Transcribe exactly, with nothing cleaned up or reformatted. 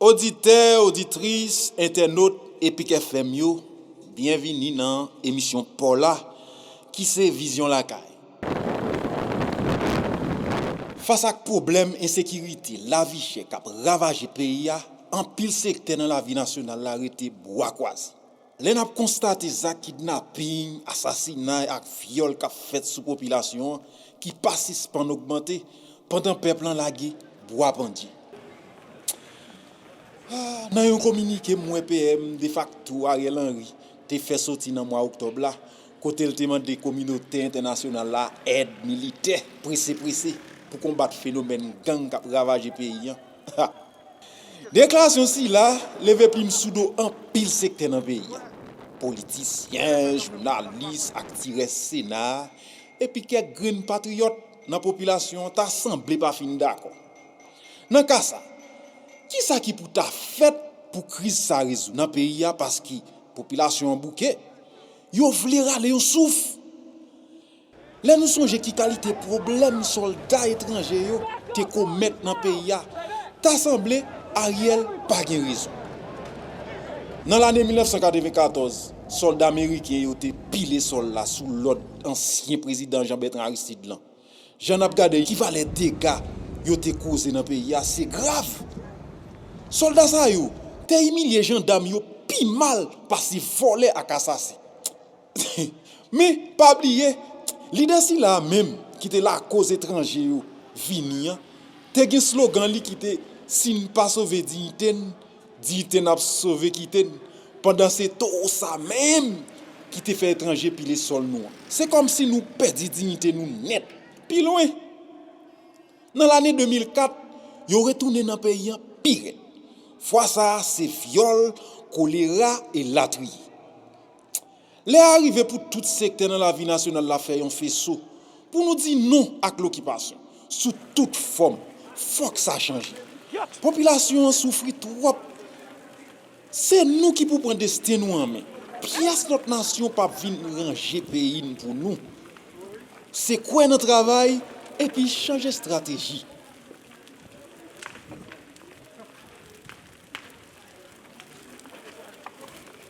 Oditè, oditris, entènot Epic F M yo, byenvini nan emisyon pa w la, ki se Vizyon Lakay. Fas ak pwoblèm ensekirite, lavi chè k ap ravaje peyi a, anpil sektè nan lavi nasyonal la rete bwa kwaze. Lè n ap konstate zak kidnaping, asasinay ak vyòl k ap fèt sou popilasyon an ki pa sispann ogmante, pandan pèp lan lage bwa pandye. Ah, nan yon kominike m wè P M defakto Ariel Henry te fè soti nan mwa oktòb la, kote l te mande kominote entènasyonal la èd militè prese prese pou konbat fenomèn gang k ap ravaje peyi an. Deklarasyon sila leve plim sou do anpil sektè nan peyi a. Politisyen, jounalis, aktirès Sena a, epi kèk grenn patriyòt nan popilasyon an ta sanble pa fin dakò. Nan ka sa, kisa ki pou ta fèt pou kriz sa rezoud nan peyi a paske popilasyon an bouke? Yo vle rale yon souf. Lè nou sonje ki kalite pwoblèm sòlda etranje yo te komèt nan peyi a, ta sanble Ariel pa gen rezon. Nan lane mil nèf san katreven katòz, sòlda ameriken yo te pile sòl la sou lòd ansyen prezidan Jean Bertrand Aristide lan. Jan n ap gade ki valè dega yo te koze nan peyi a, se grav. Sòlda sa yo te imilye jandam yo pi mal pase vòlè ak asasen. Men, pa bliye, lidè sila a menm ki te lakoz etranje yo vini an, te gen slogan li ki te: "Si n pa sove diyite n, diyite n ap sove kite n." Pandan se towo sa menm ki te fè etranje pile sòl nou an. Se kòmsi nou pèdi diyite nou nèt. Pi lwen, nan lane de mil kat, yo retounen nan peyi an pi rèd. Fwa sa a, se vyòl, kolera, elatriye. Lè a rive pou tout sektè nan lavi nasyonal la fè yon feso pou nou di non ak lokipasyon sou tout fòm. Fòk sa chanje. Popilasyon an soufri twòp. Se nou ki pou pran desten nou an men. Pyès lòt nasyon p ap vin ranje peyi n pou nou. Se kwè nan travay epi chanje estrateji.